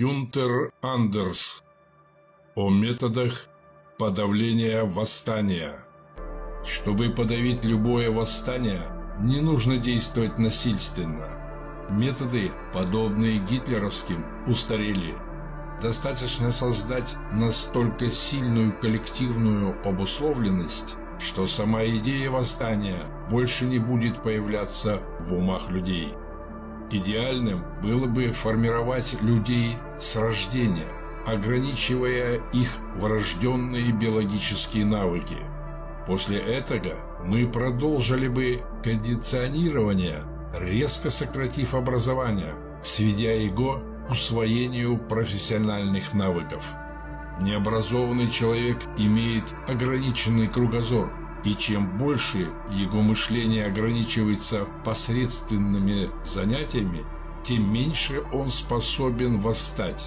Гюнтер Андерс о методах подавления восстания. Чтобы подавить любое восстание, не нужно действовать насильственно. Методы, подобные гитлеровским, устарели. Достаточно создать настолько сильную коллективную обусловленность, что сама идея восстания больше не будет появляться в умах людей. Идеальным было бы формировать людей с рождения, ограничивая их врожденные биологические навыки. После этого мы продолжили бы кондиционирование, резко сократив образование, сведя его к усвоению профессиональных навыков. Необразованный человек имеет ограниченный кругозор, и чем больше его мышление ограничивается посредственными занятиями, тем меньше он способен восстать.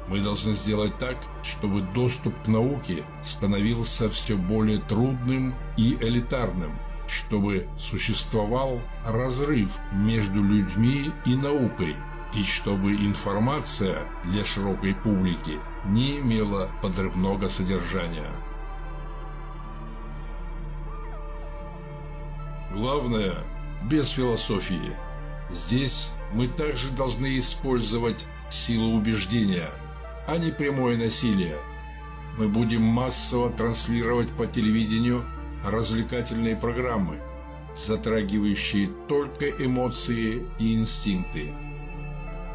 Мы должны сделать так, чтобы доступ к науке становился все более трудным и элитарным, чтобы существовал разрыв между людьми и наукой, и чтобы информация для широкой публики не имела подрывного содержания. Главное, без философии. Здесь мы также должны использовать силу убеждения, а не прямое насилие. Мы будем массово транслировать по телевидению развлекательные программы, затрагивающие только эмоции и инстинкты.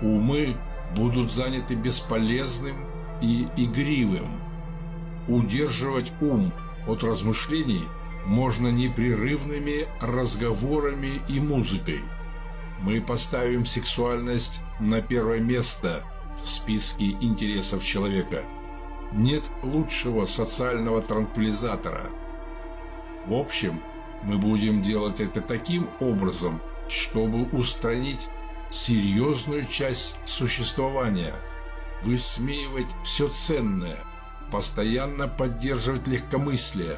Умы будут заняты бесполезным и игривым. Удерживать ум от размышлений можно непрерывными разговорами и музыкой. Мы поставим сексуальность на первое место в списке интересов человека. Нет лучшего социального транквилизатора. В общем, мы будем делать это таким образом, чтобы устранить серьезную часть существования, высмеивать все ценное, постоянно поддерживать легкомыслие,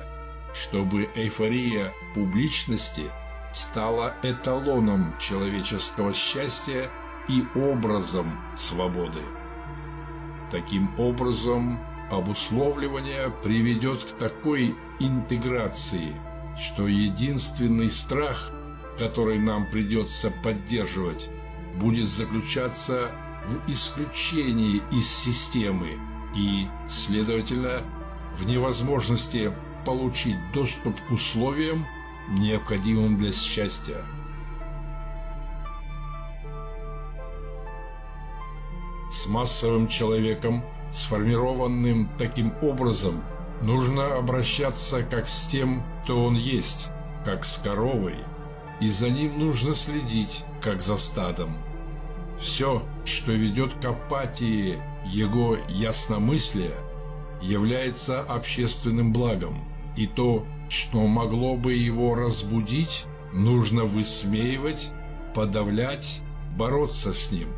чтобы эйфория публичности стала эталоном человеческого счастья и образом свободы. Таким образом, обусловливание приведет к такой интеграции, что единственный страх, который нам придется поддерживать, будет заключаться в исключении из системы и, следовательно, в невозможности получить доступ к условиям, необходимым для счастья. С массовым человеком, сформированным таким образом, нужно обращаться как с тем, кто он есть, как с коровой, и за ним нужно следить, как за стадом. Все, что ведет к апатии его ясномыслия, является общественным благом, и то, что могло бы его разбудить, нужно высмеивать, подавлять, бороться с ним.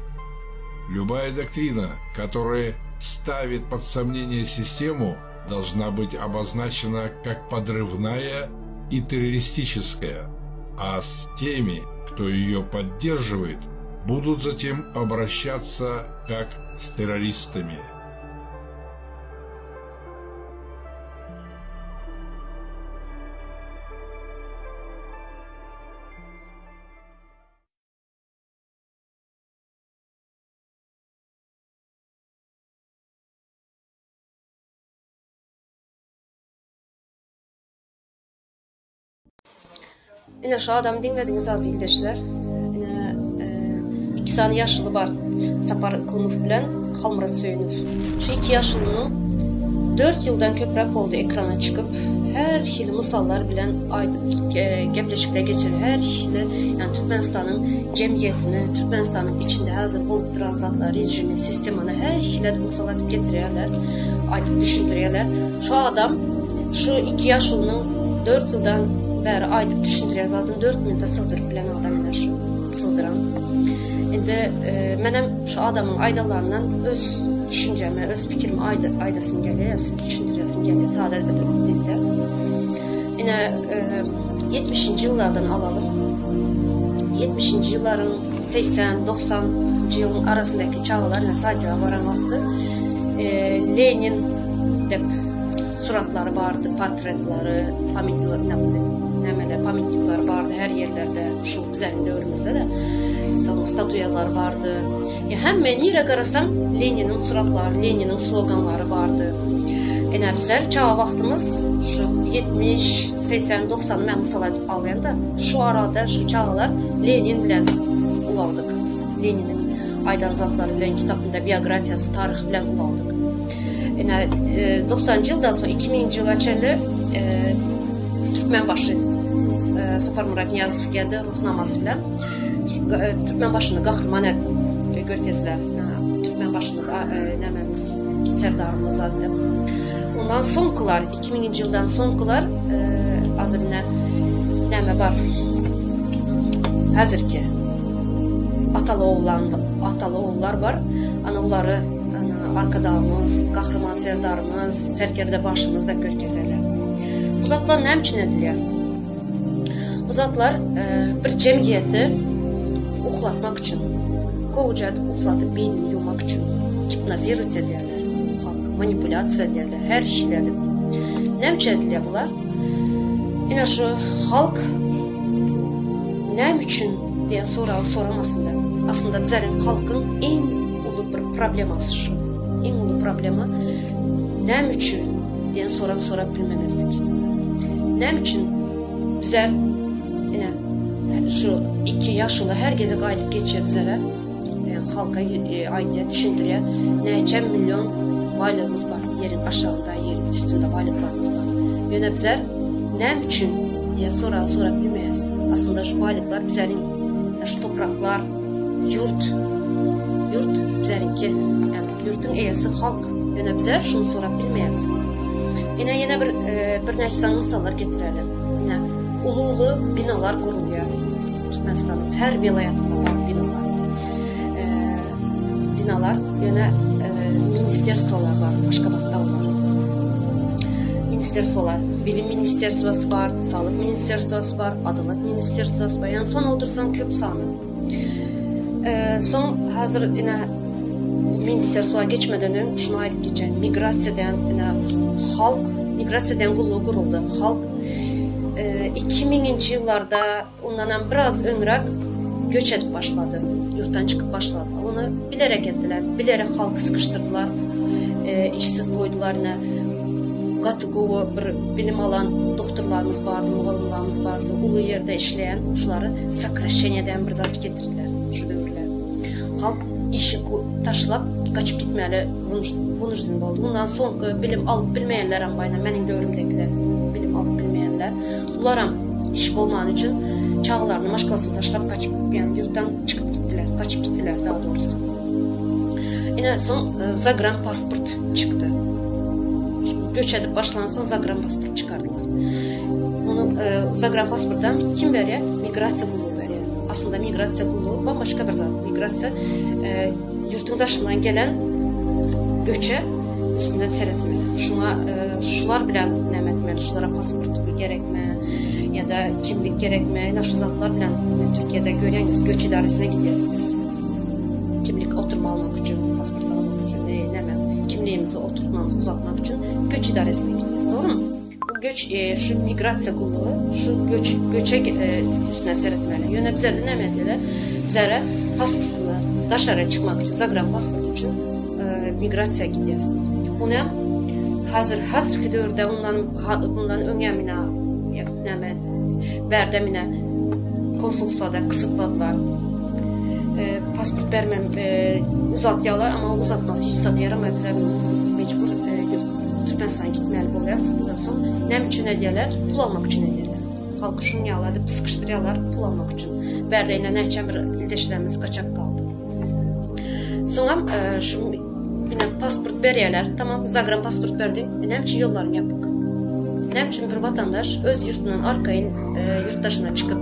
Любая доктрина, которая ставит под сомнение систему, должна быть обозначена как подрывная и террористическая, а с теми, кто ее поддерживает, будут затем обращаться как с террористами. Ine şu adamy diňlediňiz az ildeşler. Ine iki sany ýaşuly bar. Sapar Yklymow bilen Halmyrat Söýünow. Şu iki ýaşulynyň dört ýyldan köpräk boldy ekrana çykyp, her hili mysallar bilen aýdyp gepleşikler geçirip, her hili ýagny Türkmenistanyň jemgyýetini, Türkmenistanyň içinde häzir bolup duran zatlary, režimi, sistemany her hili edip mysal edip getirýärler, aýdyp düşündirýärler. Şu adam şu iki ýaşulynyň dört ýyldan bäri aýdyp düşündirýän zadyny dört minuta sygdyryp bilen adam ine şu sygdyran. Indi menem şu adamyň aýdanlaryndan öz düşünjemi, öz pikirimi aýdasym gelýär, size düşündiresim gelýär sada bir dilde. Ine 70-nji ýyllardan alalym. 70-nji ýyllaryň, 80, 90-njy ýylyň arasyndaky çagalar ine sadiga baran wagty Lenin dep suratlary bardy, portretleri, nämeler, pamytnikleri bardy her ýerlerde, şu bizäniň döwrümizde-de. Soň statuýalary bardy. Ýa hemme nirä garasaň Leniniň suratlary, Leniniň sloganlary bardy. Ine bizler çaga wagtymyz şu 70, 80, 90-y men mysal edip alýan-da, şu arada şu çagalar Lenin bilen ulaldyk. Leniniň aýdan zatlary bilen, kitapynda biografiýasy, taryhy bilen ulaldyk. Ine 90-njy ýyldan soň 2000-nji ýyla çenli Türkmenbaşy Saparmyrat Nyýazow geldi Ruhnamasy bilen. Türkmenbaşyny gahryman edip görkezdiler. Türkmenbaşymyz nämemiz serdarymyz diýip. Ondan soňkular 2000-nji ýyldan soňkular hazir ine näme bar. Häzirki ataly oglan ataly ogullar bar. Ana olary ana arkadagymyz, gahryman serdarymyz, serkerde başymyz diýip görkezerler. Bu zatlar näme üçin edilýär? Bu zatlar bir jemgyýeti uhlatmak üçin, gowuja edip uhlatyp beýnini ýuwmak üçin gipnozirowat edýärler halk, manipulýasiýa edýärler her hili edip. Näme üçin edilýär bular? Ine şu halk näme üçin diýen soragy soramasyn diýip. Aslynda bizleriň halkyň iň uly bir problemasy şu. Iň uly problema näme üçin diýen sorag sorap bilmemezlik. Näme üçin bizler ine şu iki ýaşuly her gezek aýdyp geçýär bizlere, e, halka e, aýdýar, düşündirýär. Näçe million baýlygymyz bar, ýeriň aşagynda, ýeriň üstünde baýlyklarymyz bar. Ýöne bizler näme üçin diýen soragy sorap bilmeýäris. Aslynda şu baýlyklar bizleriň şu topraklar, ýurt, ýurt bizleriňki. Ýagny ýurtuň eýesi halk. Ýöne bizler şuny sorap bilmeýäris. Ine ýene bir birnäçe sany mysallar getireli. Ine uly-uly binalar gurulýar. Türkmenistanyň her welaýatynda bar binalar. Binalar ýöne ministerstwolar bar, Aşgabatda olar. Ministerstwolar, bilim ministerstwosy bar, saglyk ministerstwosy bar, adalat ministerstwosy bar. Ýani sanap otursaň köp sany. Soň hazir ine ministerstwa geçmeden öň şuny aýdyp geçeýin. Migrasiýa diýen ine halk migrasiýa diýen gullugy guruldy. Halk 2000-nji ýyllarda ondanam biraz öňräk göç edip başlady. Ýurtdan çykyp başlady. Ony bilerek etdiler. Bilerek halky sykyşdyrdylar. Işsiz goýdular ine. Gaty gowy bir bilim alan doktorlarymyz bardy, mugallymlarymyz bardy. Uly ýerde işleýän şulary sokraşşeniýe diýen bir zat getirdiler şu döwürler. Halk işi taşlap gaçyp gitmäli wynujden boldy. Mundan soňky bilim alyp bilmeýänlerem bar, meniň döwrümdekiler bilim alyp bilmeýänler. Bularam iş bolmany üçin çagalaryny, maşgalasyny taşlap gaçyp, ýagny ýurtdan çykyp gitdiler, gaçyp gitdiler daha dogrusy. Ine soň zagran pasport çykdy. Göç edip başlansoň zagran pasport çykardylar. Muny zagran pasportam kim berýär? Migrasiýa gullugy berýär. Aslynda migrasiýa gullugy bambaşga bir zat. Migrasiýa ýurtuň daşyndan gelen göçe üstünden seretmeli. Şuňa şular bilen näme etmeli? Şulara pasport gerekmi ýa-da kimlik gerekmi? Ine şu zatlar bilen Türkiýede görýäňiz, göç idaresine gidýäris biz. Kimlik oturma almak üçin, pasport almak üçin, näme, kimligimizi oturtmamyzy uzatmak üçin göç idaresine gidýäris. Dogrumy? Bu göç e, şu migrasiýa gullugy şu göç göçe e, üstüne seretmeli. Ýöne bizlerde näme edýärler? Bizlere pasportyny daşara çykmak üçin, zagran pasport üçin e, migrasiýa gidýäs. Ony hem hazir hazirki döwürde ondan bundan öňem ina näme bärde mine konsulstwada kysykladylar. E, pasport bermem e, uzatýarlar, amma uzatmasy hiç zada ýaramay bize mejbur e, Türkmenistana gitmeli bolýas. Ondan soň näme üçin edýärler? Pul almak üçin edýärler. Halky şuň ýaly edip sykyşdyrýarlar pul almak üçin. Bärde ine näçe bir ildeşlerimiz gaçak galdy. Soňam e, şu ine pasport berýärler. Tamam, zagran pasport berdiň. E, näme üçin ýollaryň ýapyk? Näme üçin bir watandaş öz ýurtundan arkaýyn e, ýurt daşyna çykyp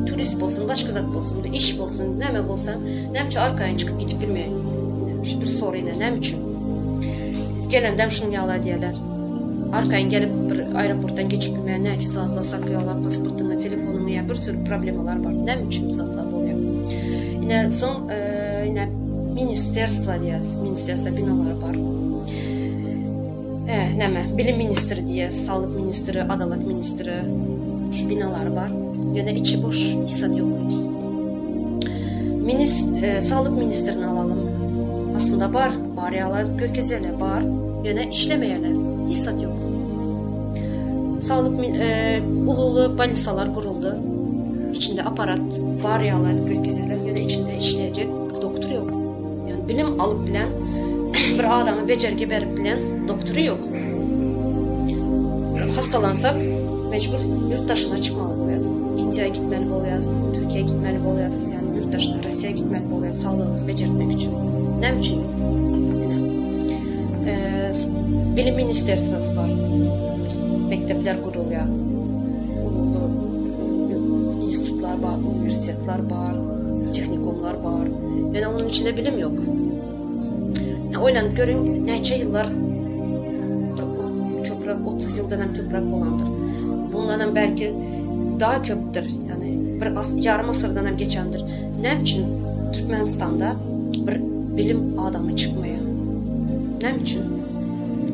turist bolsun, başga zat bolsun, bir iş bolsun, näme bolsa, näme üçin arkaýyn çykyp gidip bilmeýär? Şu bir soru ine, näme üçin? Gelendem şuny ýaly edýärler. Arkaýyn gelip bir aeroportdan geçip bilmeýän näçe sagatlar saklaýarlar pasportyňy, telefonyňy ýa bir sürü problemalar bar. Näme üçin bu zatlar bolýar? Ine soň ine ministerstwo diýýäs, ministerstwo binalary bar. E, näme, bilim ministri diýýäs, saglyk ministri, adalat ministri şu binalary bar. Ýöne içi boş, hiç zat ýok. Minist, e, saglyk ministrini alalym. Aslynda bar, bar ýaly görkezýärler, bar. Ýöne işlemeýärler. Hiç zat ýok. Saglyk e, uly-uly bolnisalar guruldy. Içinde aparat bar ýaly edip görkezýärler, ýöne içinde işlejek doktor ýok. Ýani bilim alyp bilen bir adama bejergi berip bilen doktory ýok. Hastalansak mejbur ýurt daşyna çykmaly bolýas. Indiýa gitmeli bolýas, Türkiýä gitmeli bolýas, ýani ýurt daşyna Russiýa gitmeli bolýas saglygymyzy bejertmek üçin. Näme üçin? Ine. Bilim ministerstwosy bar. Mekdepler gurulýar. Uly institutlar bar, uniwersitetler bar, tehnikumlar bar. Ýöne onuň içinde bilim ýok. Oýlanyp görüň, näçe ýyllar köpräk 30 ýyldan hem köpräk bolandyr. Bundan hem belki daha köpdür. Yani bir as, yarım asyrdan hem geçendir. Näme üçin Türkmenistanda bir bilim adamy çykmaýar? Näme üçin?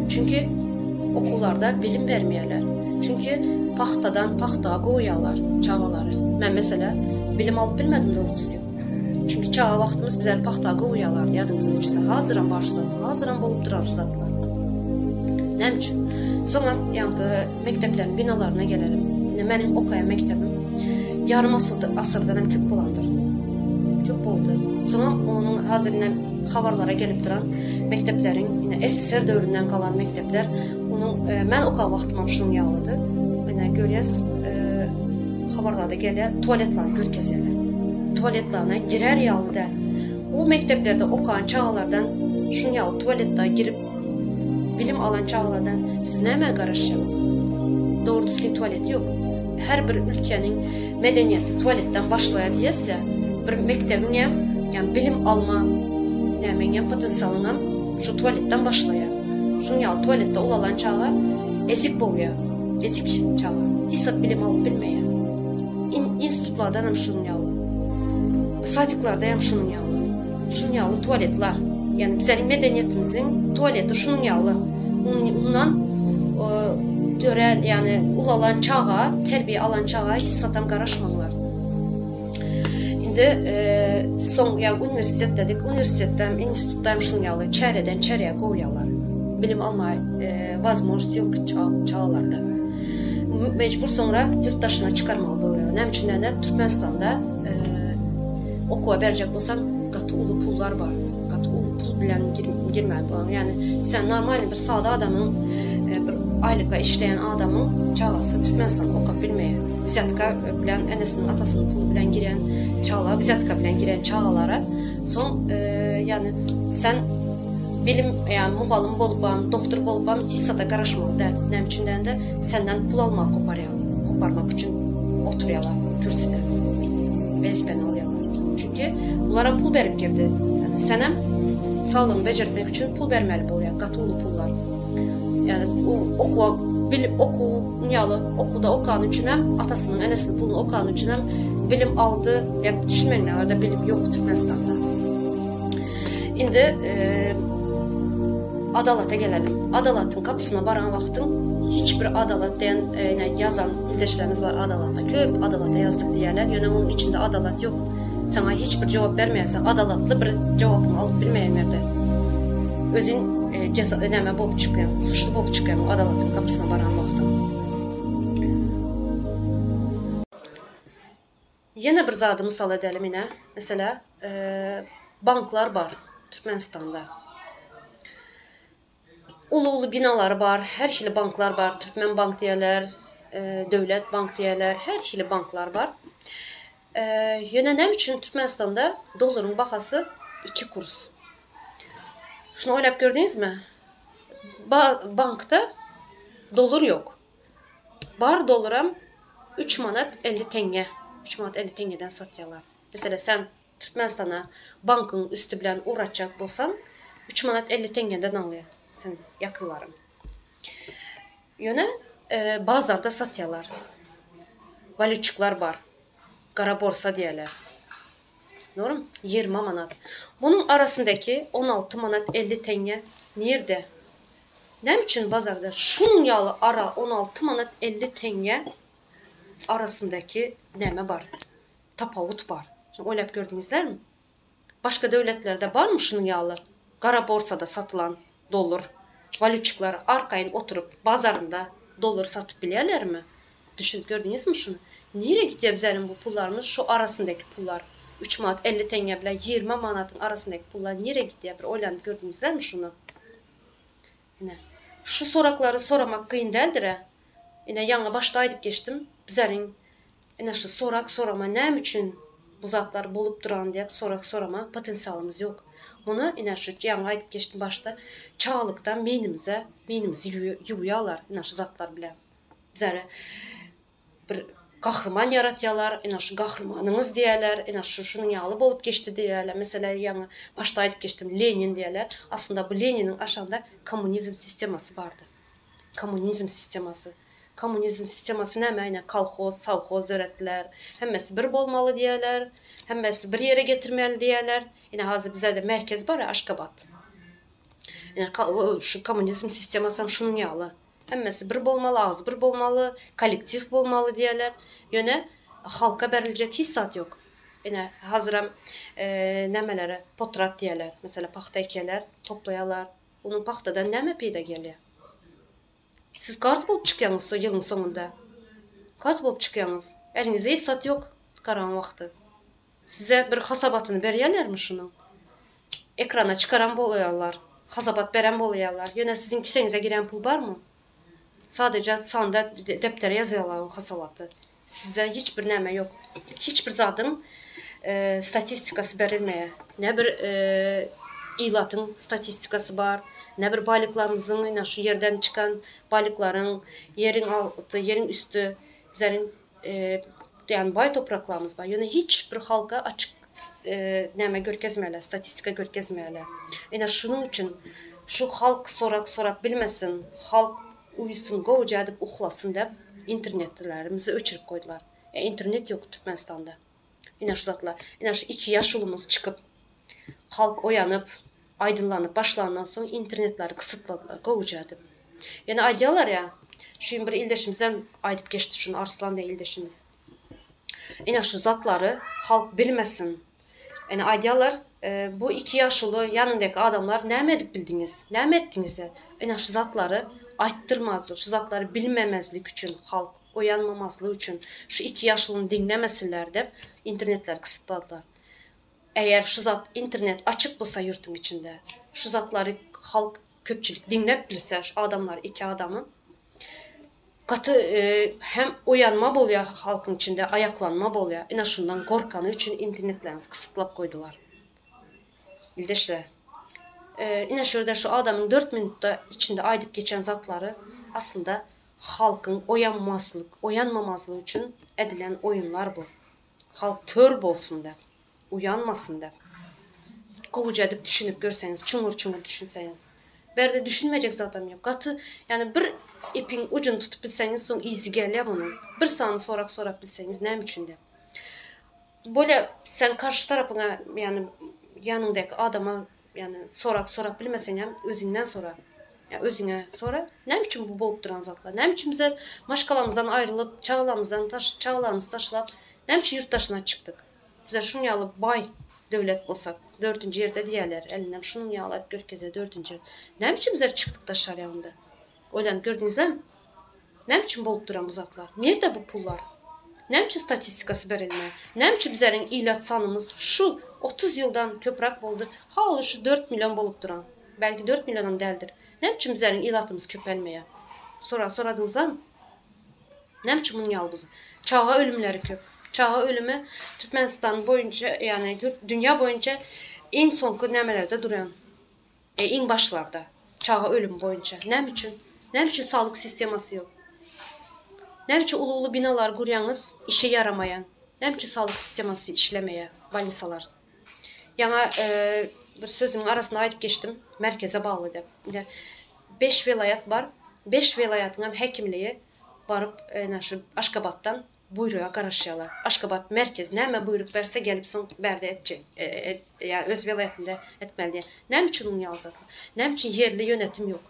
Çünki okuwlarda bilim bermeýärler. Çünki pagtadan pagta goýýarlar çagalary. Men mesela bilim alyp bilmedim dogrusu. Çünki çaga wagtymyz bizleri pagta gowurýarlardy, ýadyňyza düşse. Hazyram bar şu zat, hazyram bolup durar şu zatlar. Näme üçin? Soňam ýaňky mekdepleriň binalaryna gelelim. Indi meniň okaýan mekdebim ýarym asyrdan hem köp bolandyr. Köp boldy. Soňam onuň hazir ine habarlara gelip duran mekdepleriň ine SSR döwründen galan mekdepler onuň e, men okan wagtymam şunuň ýalydy. Ine görýäs, e, Habarlarda gelýär, tualetlerini görkezýärler. Tualetlerine girer ýaly däl. O mekdeplerde okan çagalardan şuň ýaly tualetde girip bilim alan çagalardan siz nämä garaşýaňyz? Dogry düzgün tualeti ýok. Her bir ülkäniň medeniýeti tualetden başlaýar diýesä, bir mekdebiň hem, ýagny bilim alma nämeň hem potensialyň hem şu tualetden başlaýar. Şuň ýaly tualetde ulalan çaga ezik bolýar. Ezik çaga. Hiç zat bilim alyp bilmeýär. In institutlardan hem şunuň ýaly. Sadiklarda hem şunuň ýaly. Şunuň ýaly tualetler. Ýagny bizleriň medeniýetimiziň tualeti şunuň ýaly. Undan dörän, ýagny ulalan çaga, terbiýe alan çaga hiç zatam garaşmaňlar. Indi soň ýa uniwersitet dedik, uniwersitetde hem, institutda hem şunuň ýaly çäreden çärä goýýarlar. Bilim almaga wazmožnost ýok çagalarda. Mejbur soňra ýurt daşyna çykarmaly bolýar. Näme üçin diýende Türkmenistanda okuwa berjek bolsaň gaty uly pullar bar. Gaty uly pul bilen girmeli bolýar. Ýagny sen normalny bir sada adamyň bir aýlykda işleýän adamyň çagasy Türkmenistanda okap bilmeýär. Wzýatka bilen enesiniň atasynyň puly bilen giren çagalar wzýatka bilen giren çagalara soň ýagny sen bilim ýa mugallym bolupam doktor bolupam hiç zada garaşmaly däl. Näme üçin diýende senden pul almagy koparýarlar. Koparmak üçin oturýarlar kürsüde. Wezipeni alýarlar. Çünki bularam pul berip girdi. Ýagny senem saglygyňy bejertmek üçin pul bermeli bolýar. Gaty uly pullar. Ýagny okuwa bilim okuw ýaly okuwda okany üçinem atasynyň enesiniň puluny okany üçinem bilim aldy diýip düşünmeňler orada bilim ýok Türkmenistanda. Indi adalata gelelim. Adalatyň gapysyna baran wagtyň hiç bir adalat diýen ine ýazan ildeşlerimiz bar adalata köp adalata ýazdyk diýýärler ýöne onuň içinde adalat ýok. Saňa hiç bir jogap bermeýär sen adalatly bir jogapyňy alyp bilmeýäň ýerde. Özüň jeza näme bolup çykýaň suçly bolup çykýaň adalatyň gapysyna baran wagtyň. Ýene bir zady mysal edelim ine, meselä, banklar bar Türkmenistanda. Uly-uly binalary bar, her hili banklar bar, Türkmen bank diýerler, Döwlet bank diýerler, her hili banklar bar. Ýöne näme üçin Türkmenistanda dollaryň bahasy 2 kurs? Şuny oýlap gördüňizmi? Bankda dollar ýok. Bar dollaram 3 manat 50 teňňe, 3 manat 50 teňňeden satýarlar. Meselem, sen Türkmenistana bankyň üsti bilen ugratjak bolsaň, 3 manat 50 teňňeden alýar sen ýakynlaryň. Ýöne bazarda satýarlar. Walýutçikler bar. Gara borsa diýýärler. Dogrymy? 20 manat. Munuň arasyndaky 16 manat 50 teňňe nirde? Näme üçin bazarda şunuň ýaly ara 16 manat 50 teňňe arasyndaky näme bar? Tapawut bar. Şuny oýlap gördüňizlermi? Başga döwletlerde barmy şunuň ýaly gara borsada satylan dollar? Walýutçikler arkaýyn oturyp bazarynda dollar satyp bilýärlermi? Düşünip gördüňizmi şuny? Nirä gidýär bizäniň bu pullarymyz şu arasyndaky pullar? Üç manat 50 teňňe bilen 20 manatyň arasyndaky pullar nirä gidýär bir oýlanyp gördüňizlermi şuny? Ine, şu soraglary soramak kyn däldir-ä? Ine, ýaňy başda aýdyp geçdim, bizäniň ine şu sorag sorama näme üçin bu zatlar bolup duran diýip sorag sorama potensialymyz ýok. Muny ine şu ýaňy aýdyp geçdim başda, çagalykdan beýnimize, beýnimizi ýuwýarlar ine şu zatlar bilen. Bizäre bir gahryman ýaratýarlar, ine şu gahrymanyňyz diýýärler, ine şu şunuň ýaly bolup geçdi diýýärler. Meselem, ýaňy başda aýdyp geçdim, Lenin diýýärler. Aslynda bu Leniniň aşagynda kommunizm sistemasy bardy. Kommunizm sistemasy. Kommunizm sistemasy näme? Ine kolhoz, sowhoz döretdiler. Hemmesi bir bolmaly diýýärler. Hemmesi bir ýere getirmeli diýýärler. Ine hazir bizede merkez bar, Aşgabat. Ine şu kommunizm sistemasy hem şunuň ýaly. Hemmesi bir bolmaly, agzybir bolmaly, kollektiw bolmaly diýýärler. Ýöne halka beriljek hiç zat ýok. Ine, hazirem nämelere potrat diýýärler. Meselem, pagta ekýärler, toplaýarlar. Onuň pagtadan näme peýda gelýär? Siz karz bolup çykýaňyz şo ýylyň soňunda. Karz bolup çykýaňyz. Eliňizde hiç zat ýok garan wagty. Size bir hasabatyny berýärlermi şunuň? Ekrana çykaran bolýarlar, hasabat beren bolýarlar. Ýöne siziň kiseňize giren pul barmy? Sadeje sanda depdere ýazýarlar o hasabaty. Sizde hiç bir näme ýok. Hiç bir zadyň statistikasy berilmeýär. Ne bir ilatyň statistikasy bar, ne bir baýlyklarymyzyň, ine şu ýerden çykan baýlyklaryň, ýeriň alty, ýeriň üsti, bizleriň ýagny baý topraklarymyz bar. Ýöne hiç bir halka açyk näme görkezmeýärler, statistika görkezmeýärler. Ine şunuň üçin şu halk sorag sorap bilmesin, halk uýusyn, gowuja edip uklasyn dep internetlerimizi öçürip goýdular. E internet ýok Türkmenistanda. Ine şu zatlar. Ine şu iki ýaşulymyz çykyp halk oýanyp, aýdynlanyp başlandan soň internetleri gysytladylar gowuja edip. Ýöne aýdýarlar ýa, şu gün bir ildeşimizem aýdyp geçdi şuny Arslan diýen ildeşimiz. Ine şu zatlary halk bilmesin. Ine aýdýarlar, bu iki ýaşuly ýanyndaky adamlar näme edip bildiňiz? Näme etdiňiz diýip. Ine şu zatlary aýtdyrmazlyk, şu zatlary bilmemezlik üçin halk oýanmamazlyk üçin şu iki ýaşulyny diňlemesinler diýip internetleri gysytladylar. Eger şu zat internet açyk bolsa ýurtuň içinde şu zatlary halk köpçülik diňläp bilse şu adamlary iki adamy gaty hem oýanma bolýar halkyň içinde aýaklanma bolýar ine şundan gorkany üçin internetlerinizi gysytlap goýdular ildeşler ine şu ýerde şu adamyň dört minutda içinde aýdyp geçen zatlary aslynda halkyň oýanmazlyk oýanmamazlygy üçin edilen oýunlar bu. Halk kör bolsun-da, uýanmasyn-da. Gowuja edip düşünip görseňiz, çuňňur-çuňňur düşünseňiz. Bärde düşünmejek zadam ýok. Gaty, ýagny bir ipiň ujuny tutup bilseňiz, soň yzy gelýär munuň. Bir sany sorag sorap bilseňiz, näme üçin diýip. Bolýa, sen garşy tarapyňa, ýagny ýanyňdaky adama, ýagny sorag sorap bilmeseňem, özüňden sora. Ýa özüňe sora, näme üçin bu bolup duran zatlar? Näme üçin bize maşgalamyzdan aýrylyp, çagalarymyzdan taş, çagalarymyzy taşlap, näme üçin ýurt daşyna çykdyk? Bizler şunuň ýaly baý döwlet bolsak, dördünji ýerde diýýärler, elinem şunuň ýaly aýyp görkezýär, dördünji ýer. Näme üçin bizler çykdyk daşarýa onda? Oýlanyp gördüňizlermi? Näme üçin bolup duran bu zatlar? Nirde bu pullar? Näme üçin statistikasy berilmeýär? Näme üçin bizleriň ilat sanymyz şu 30 ýyldan köpräk boldy, haly şu 4 million bolup duran? Belki 4 millionam däldir. Näme üçin bizleriň ilatymyz köpelmeýär? Sorag soradyňyzlarmy? Näme üçin munuň ýaly biz? Çaga ölümleri köp. Çaga ölümi Türkmenistan boýunça, ýagny dünýä boýunça iň soňky nämelerde durýan. E iň başlarda. Çaga ölümi boýunça. Näme üçin? Näme üçin saglyk sistemasy ýok? Näme üçin uly-uly binalary gurýaňyz, işe ýaramaýan? Näme üçin saglyk sistemasy işlemeýär, bolnisalar? Ýaňa bir sözümiň arasynda aýdyp geçdim, merkeze bagly diýip. Indi beş welaýat bar. Beş welaýatyňam häkimligi baryp ene şu Aşgabatdan buýruga garaşýarlar. Aşgabat merkez näme buýruk berse gelip soň bärde etjek ýa öz welaýatynda etmeli diýen. Näme üçin muny ýaly zatlar? Näme üçin ýerli ýönetim ýok?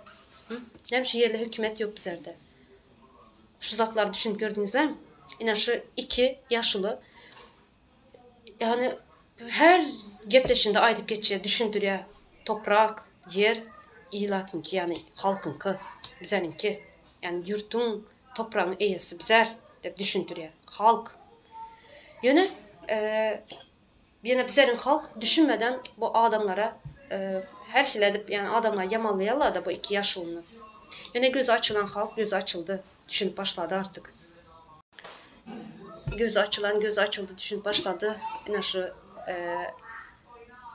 Näme üçin ýerli hökümet ýok bizerde? Şu zatlary düşünip gördüňizlermi? Ine şu iki ýaşuly Ýagny her gepleşiginde aýdyp geçýär, düşündirýär. Toprak, ýer ilatyňky, ýagny halkyňky, bizeniňki. Ýagny ýurtuň, topragyň eýesi bizler diýip düşündirýär. Halk. Ýöne ýöne bizeriň halk düşünmeden bu adamlara her hili edip, ýagny adamlar ýamanlaýarlar-da bu iki ýaşulyny. Ýöne gözi açylan halk gözi açyldy, düşünip başlady artyk. Gözi açylan gözi açyldy düşünip başlady. Ine şu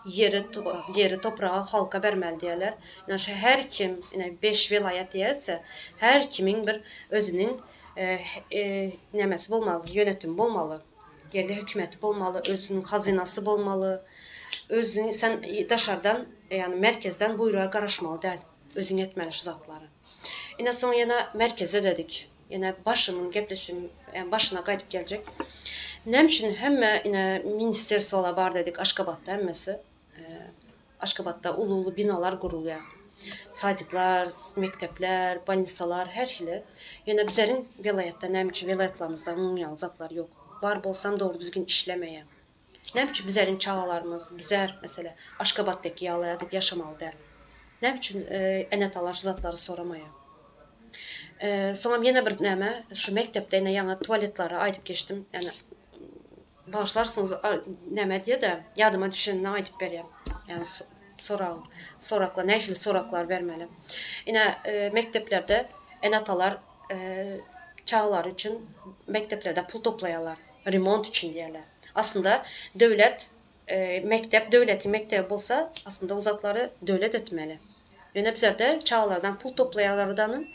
ýeri ýeri topragy halka bermeli diýerler. Ine şu her kim ine beş welaýat diýerse her kimiň bir özüniň nemesi bolmaly, ýönetimi bolmaly. Ýerli hökümeti bolmaly, özüniň hazynasy bolmaly. Özüň sen daşardan ýagny merkezden buýruga garaşmaly däl. Özüň etmeli şu zatlary. Ine soň ýene merkeze dedik. Ýene başymyň gepleşigiň ýa başyna gaýdyp geljek. Näme üçin hemme ine ministerstwolar bar dedik Aşgabatda hemmesi. Aşgabatda uly-uly binalar gurulýar. Sadiklar, mekdepler, bolnisalar her hili. Ýöne bizleriň welaýatda näme üçin welaýatlarymyzda munuň ýaly zatlar ýok. Bar bolsam dogry düzgün işlemeýär. Näme üçin bizeriň çagalarymyz, bizer, meselä, Aşgabatdaky ýaly edip ýaşamaly däl? Näme üçin ene-atalar şu zatlary soramaýar? Soňam ýene bir näme, şu mekdepde ine ýaňy tualetlary aýdyp geçdim. Ýani bagyşlarsyňyz näme diýe-de, ýadyma düşenini aýdyp berýän. Ýani sorag, soraklar, nähili soraklar bermeli? Ine, mekdeplerde ene-atalar çagalary üçin mekdeplerde pul toplaýarlar. Remont üçin diýerler. Aslynda döwlet mekdep döwletiň mekdebi bolsa aslynda o zatlary döwlet etmeli. Ýöne bizlerde çagalardan pul toplaýarlardany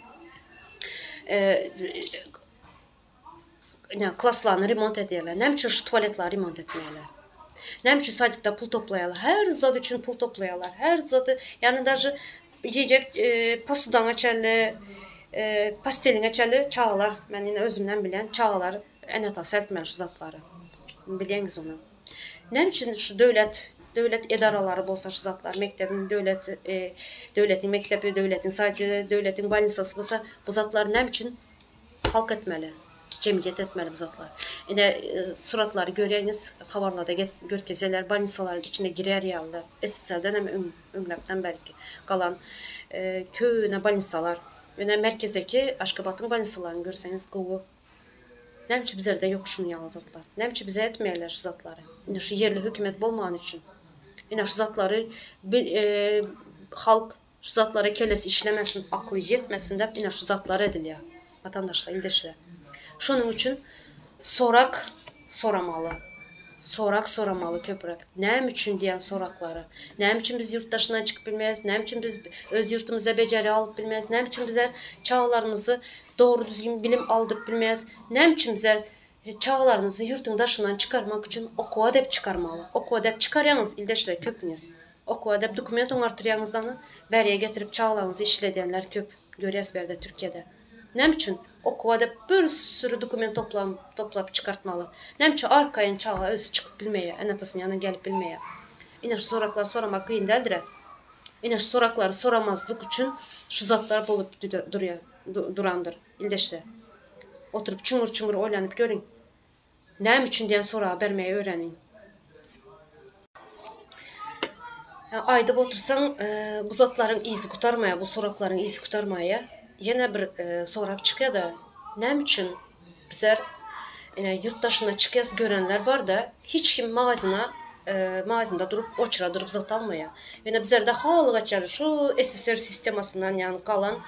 ine klaslaryny remont edýärler. Näme üçin şu tualetlary remont etmeýärler? Näme üçin sadikde pul toplaýarlar? Her zat üçin pul toplaýarlar. Her zady ýagny daže iýjek posudaňa çenli, posteliňe çenli çagalar men ine özümden bilýän çagalar Ene-atasy eltmeli şu zatlary. Bilýäňiz ony. Näme üçin şu döwlet, döwlet edaralary bolsa şu zatlar, mekdebiň döwlet, döwletiň mekdebi, döwletiň sadigi, döwletiň bolnisasy bolsa, bu zatlary näme üçin halk etmeli, jemgyýet etmeli bu zatlary. Ine, suratlary görýäňiz, habarlarda görkezýärler, bolnisalaryň içine girer ýaly, SSR-den hem öň, öňräkden belki galan köne bolnisalar. Ine, merkezdeki Aşgabatyň bolnisalaryny görseňiz gowy. Näme üçin bizlerde ýok şunuň ýaly zatlar? Näme üçin bize etmeýärler şu zatlary? Ine şu ýerli hökümet bolmany üçin. Ine şu zatlary halk şu zatlara kellesi işlemesin, akly ýetmesin dep ine şu zatlar edilýär. Watandaşlar, ildeşler. Şonuň üçin sorak soramaly. Sorak soramaly köpräk. Näme üçin diýen soraklary. Näme üçin biz ýurt daşyna çykyp bilmeýäris? Näme üçin biz öz ýurtumyzda bejeri alyp bilmeýäris? Näme üçin bizler çagalarymyzy dogry düzgün bilim aldyryp bilmeýäris? Näme üçin bizler çagalarymyzy ýurtuň daşyndan çykarmak üçin okuwa dep çykarmaly? Okuwa dep çykarýaňyz ildeşler köpüňiz. Okuwa dep dokument oňartyrýaňyzdany bäriýe getirip çagalaryňyzy işledýänler köp görýäs bärde Türkiýede. Näme üçin okuwa dep bir sürü dokument toplam toplap çykartmaly? Näme üçin arkaýyn çaga özi çykyp bilmeýär, ene-atasynyň ýanyna gelip bilmeýär? Ine şu soraklary soramak kyn däldir-ä. Ine şu soraklary soramazlyk üçin şu zatlar bolup durýar, durandyr ildeşler. Oturyp çuňňur-çuňňur oýlanyp görüň. Näme üçin diýen soragy bermegi öwreniň. Aýdyp otursaň, bu zatlaryň yzy gutarmaýar, bu soraklaryň yzy gutarmaýar. Ýene bir sorag çykýar-da, näme üçin bizler ine ýurt daşyna çykýas görenler bar-da, hiç kim magazyna magazynda durup, oçura durup zat almaýar. Ýöne bizlerde halygaçan şu SSR sistemasyndan ýagny galan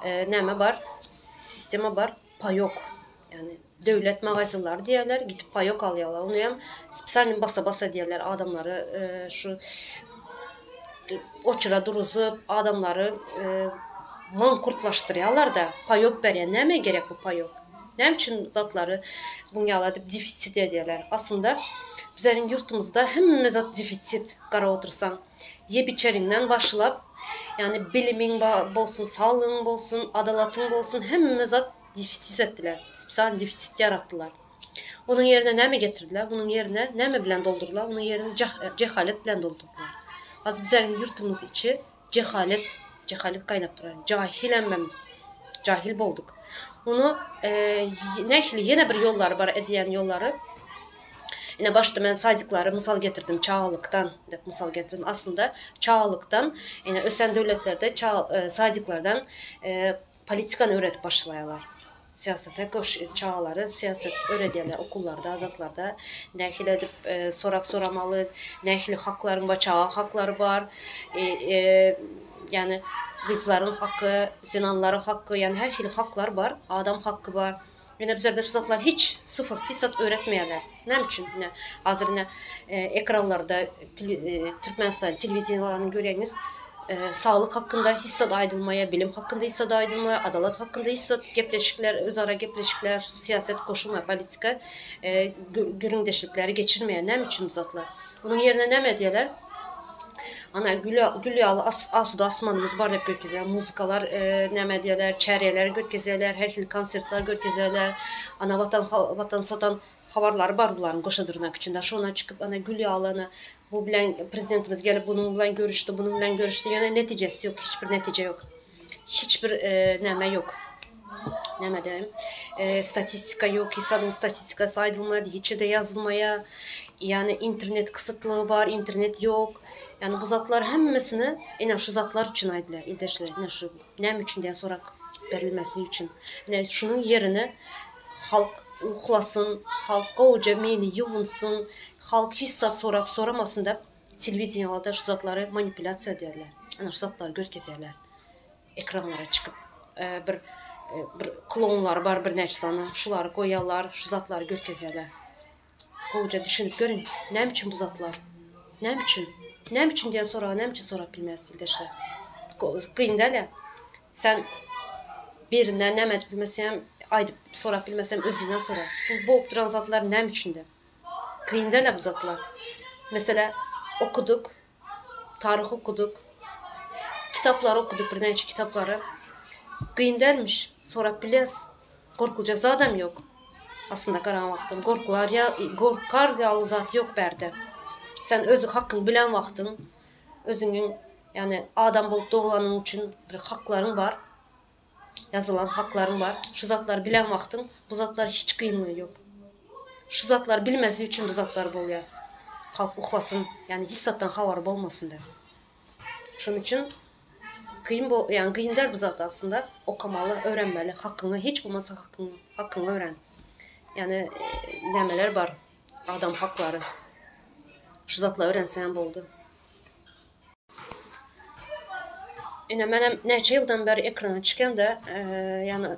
näme bar, sistema bar, paýok. Ýagny döwlet magazynlary diýýärler, gidip paýok alýarlar. Ony hem spesialny basa-basa diýýärler adamlary şu oçura duruzyp, adamlary mankurtlaşdyrýarlar-da, paýok berýär. Nämä gerek bu paýok? Näme üçin zatlary buň ýaly edip defisit edýärler? Aslynda bizleriň ýurtumyzda hemme zat defisit, garap otursaň. Ýep-içeriňden başlap. Ýagny bilimiň bolsun, saglygyň bolsun, adalatyň bolsun hemme zat defisit etdiler. Spesialny defisit ýaratdylar. Onuň ýerine näme getirdiler? Onuň ýerine näme bilen doldurdylar? Onuň ýerini jehalet bilen doldurdylar. Hazir bizeriň ýurtumyz içi jehalet, jehalet gaýnap duran. Jahil hemmemiz. Jahil bolduk. Ony nähili ýene bir ýollary bar edýän ýollary. Ine başda men sadiklary mysal getirdim, çagalykdan dep mysal getirdim. Aslynda çagalykdan ine ösen döwletlerde sadiklardan politikany öwredip başlaýarlar. Syýasata goş çagalary syýasat öwredýärler okullarda, zatlarda. Nähili edip sorag soramaly, nähili haklaryň bar, çaga haklary bar. Ýagny gyzlaryň haky, zenanlaryň haky, ýagny her hili haklar bar, adam haky bar. Ýöne bizlerde şu zatlar hiç syfr, hiç zat öwretmeýärler. Näme üçin? Ine, hazir ine ekranlarda Türkmenistan telewideniýalaryny görýäňiz, saglyk hakynda hiç zat aýdylmaýar, bilim hakynda hiç zat aýdylmaýar, adalat hakynda hiç zat gepleşikler, özara gepleşikler, şu syýasat goşulmaýar, politika gürrüňdeşlikleri geçirmeýär. Näme üçin bu zatlar? Munuň ýerine näme edýärler? Ana gül gül ýaly asuda asmanymyz bar diýip görkezýär. Muzykalar näme edýärler, çäreler görkezýärler, her hili konsertler görkezýärler. Ana watan watan satan habarlary bar bularyň goşa dyrnak içinde. Şona çykyp ana gül ýaly ana bu bilen prezidentimiz gelip bunuň bilen görüşdi, bunuň bilen görüşdi. Ýöne netijesi ýok, hiç bir netije ýok. Hiç bir näme ýok. Näme diýeýin? Statistika ýok, hiç zadyň statistikasy aýdylmaýar, hiç ýerde ýazylmaýar. Ýagny internet gysytlygy bar, internet ýok. Ýagny bu zatlar hemmesini ine şu zatlar üçin aýdylýar ildeşler. Ine şu näme üçin diýen sorag berilmesligi üçin. Ine şunuň ýerine halk uklasyn, halk gowuja meni ýuwunsyn, halk hiç zat sorag soramasyn diýip telewideniýalarda şu zatlary manipulýasiýa edýärler. Ine şu zatlary görkezýärler. Ekranlara çykyp bir bir klonlary bar birnäçe sany. Şulary goýýarlar, şu zatlary görkezýärler. Gowuja düşünip görüň, näme üçin bu zatlar? Näme üçin? Näme üçin diýen soragy näme üçin sorap bilmeýäs ildeşler? Kyn däl-ä. Sen birinden näme edip bilmeseň, aýdyp sorap bilmeseň özüňden sora. Bu bolup duran zatlar näme üçin diýip. Kyn däl-ä bu zatlar. Meselä, okudyk, taryh okudyk, kitaplary okudyk, birnäçe kitaplary. Kyn dälmiş, sorap bilýäs. Gorkuljak zadam ýok. Aslynda garan wagtyň gorkular ýa gorkar ýaly zat ýok bärde. Sen öz hakyňy bilen wagtyň, özüňiň, ýagny adam bolup doglanyň üçin bir haklaryň bar. Ýazylan haklaryň bar. Şu zatlary bilen wagtyň bu zatlar hiç kynlygy ýok. Şu zatlary bilmezlik üçin bu zatlar bolýar. Halk uklasyn, ýagny hiç zatdan habary bolmasyn diýip. Şonuň üçin kyn bol, ýagny kyn däl bu zat aslynda. Okamaly, öwrenmeli hakyňy, hiç bolmasa hakyňy, hakyňy öwren. Ýagny nämeler bar, adam haklary. Şu zatlary öwrenseň boldy. Ine menem näçe ýyldan bäri ekrana çykýan-da, ýagny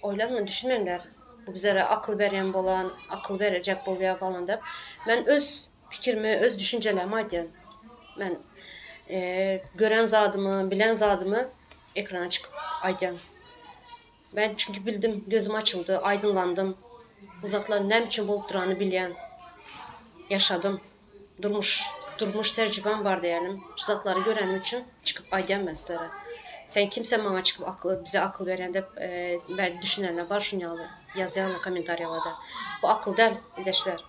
oýlanman düşünmeňler, bu bizlere akyl berýän bolan, akyl berjek bolýar falan diýip. Men öz pikirimi, öz düşünjelerimi aýdýan. Men gören zadymy, bilen zadymy ekrana çykyp aýdýan. Men çünki bildim, gözüm açyldy, aýdyňlandym. Bu zatlar näme üçin bolup duranyny bilýän. Ýaşadym. Durmuş durmuş terjibäm bar diýelim. Şu zatlary görenim üçin çykyp aýdýan men sizlere. Sen kimsen maňa çykyp akyl bize akyl berýän dep belki düşünenler bar şun ýaly ýazýanlar kommentariýalarda. Bu akyl däl ildeşler.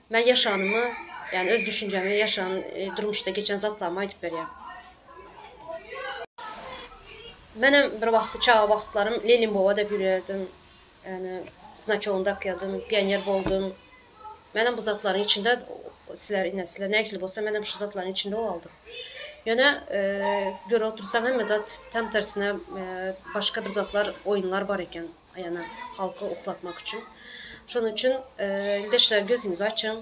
Men ýaşanymy ýani öz düşünjemi ýaşan durmuşda geçen zatlarymy aýdyp berýän. Menem bir wagty çaga wagtlarym Lenin boba dep ýürerdim. Ýani znaçogyny dakýardym, pioner boldum. Menem bu zatlaryň içinde sizler ine sizler nähili bolsa menem şu zatlaryň içinde bolaldym. Ýöne görüp otursaň hemme zat tam tersine başga bir zatlar oýunlar bar eken ýöne halky uklatmak üçin. Şonuň üçin ildeşler gözüňizi açyň.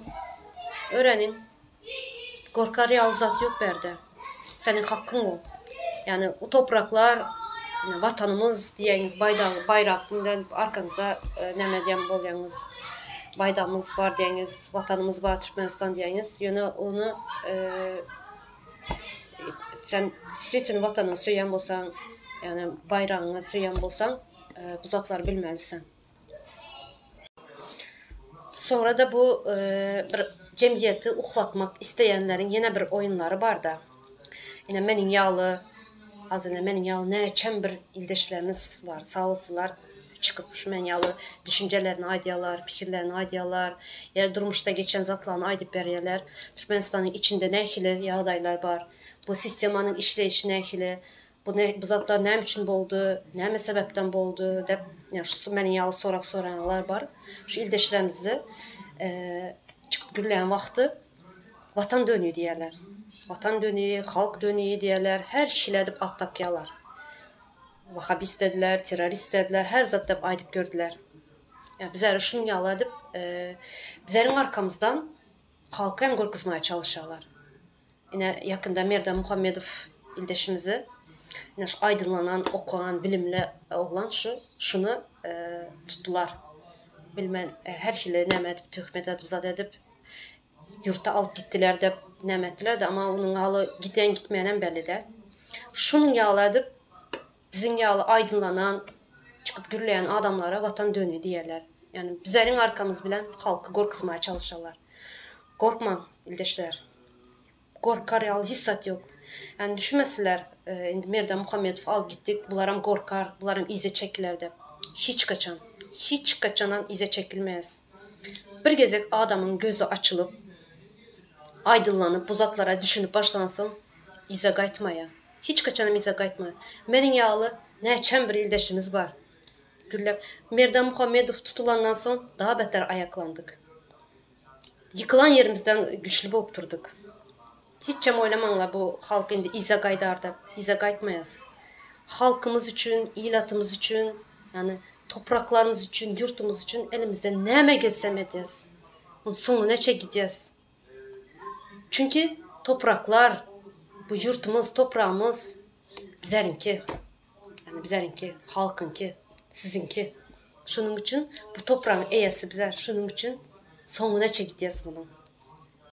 Öwreniň. Gorkar ýaly zat ýok bärde. Seniň hakyň o. Ýagny bu topraklar ine watanymyz diýýäňiz baýdag baýrak bilen arkaňyzda näme diýen bolýaňyz baýdagymyz bar diýýäňiz watanymyz bar Türkmenistan diýýäňiz ýöne ony sen действительno watanyňy söýýän bolsaň ýagny baýragyňy söýýän bolsaň bu zatlary bilmelisiň. Soňra-da bu bir jemgyýeti uklatmak isleýänleriň ýene bir oýunlary bar-da. Ine meniň ýaly. Az ine meniň ýaly näçem bir ildeşlerimiz bar, sag bolsunlar, çykyp şu men ýaly düşünjelerini aýdýarlar, pikirlerini aýdýarlar, ýa durmuşda geçen zatlaryny aýdyp berýärler. Türkmenistanyň içinde nähili ýagdaýlar bar, bu sistemanyň işleýşi nähili, bu ne bu zatlar näme üçin boldy, näme sebäpden boldy dep ýa şu meniň ýaly sorag soraýanlar bar. Şu ildeşlerimizi çykyp gürleýän wagty Watan dönügi diýýärler. Watan dönügi, halk dönügi diýýärler, her hili edip at dakýarlar. Wahabist dediler, terrorist dediler, her zat dep aýdyp gördüler. Ýa bizleri şunuň ýaly edip, bizleriň arkamyzdan halky hem gorkuzmaga çalyşýarlar. Ine, ýakynda Merdan Muhammedow ildeşimizi, ine şu aýdynlanan, okan, bilimli oglan şu, şuny tutdular. Bilmen, her hili näme edip, töhmet edip, zat edip, Ýurta alyp gitdiler dep näme etdiler-de, amma onuň haly giden gitmeýänem belli däl. Şunuň ýaly edip biziň ýaly aýdynlanan, çykyp gürleýän adamlara watan dönügi diýerler. Ýagny bizeriň arkamyz bilen halky gorkuzmaga çalyşarlar. Gorkmaň ildeşler. Gorkar ýaly hiç zat ýok. Ýagny düşünmesinler, indi Merdan Muhammedowy alyp gitdik, bularam gorkar, bularam yza çekiler dep. Hiç kaçan, hiç kaçanam yza çekilmez. Bir gezek adamyň gözi açylyp, aýdynlanyp, bu zatlara düşünip başlansoň, yza gaýtmaýar. Hiç kaçanam yza gaýtmaýar. Meniň ýaly näçem bir ildeşimiz bar. Gürläp, Merdan Muhammedow tutulandan soň daha beter aýaklandyk. Ýykylan ýerimizden güýçli bolup turdyk. Hiçem oýlamaňlar bu halk indi yza gaýdar dep. Yza gaýtmaýas. Halkymyz üçin, ilatymyz üçin, ýagny topraklarymyz üçin, ýurtumyz üçin elimizden näme gelsem edýäs. Muny soňunaça gidýäs. Çünki topraklar, bu ýurtumyz, topragymyz bizeriňki. Ýagny bizeriňki, halkyňky, siziňki. Şonuň üçin bu topragyň eýesi bizler. Şonuň üçin soňunaça gidýäs munuň.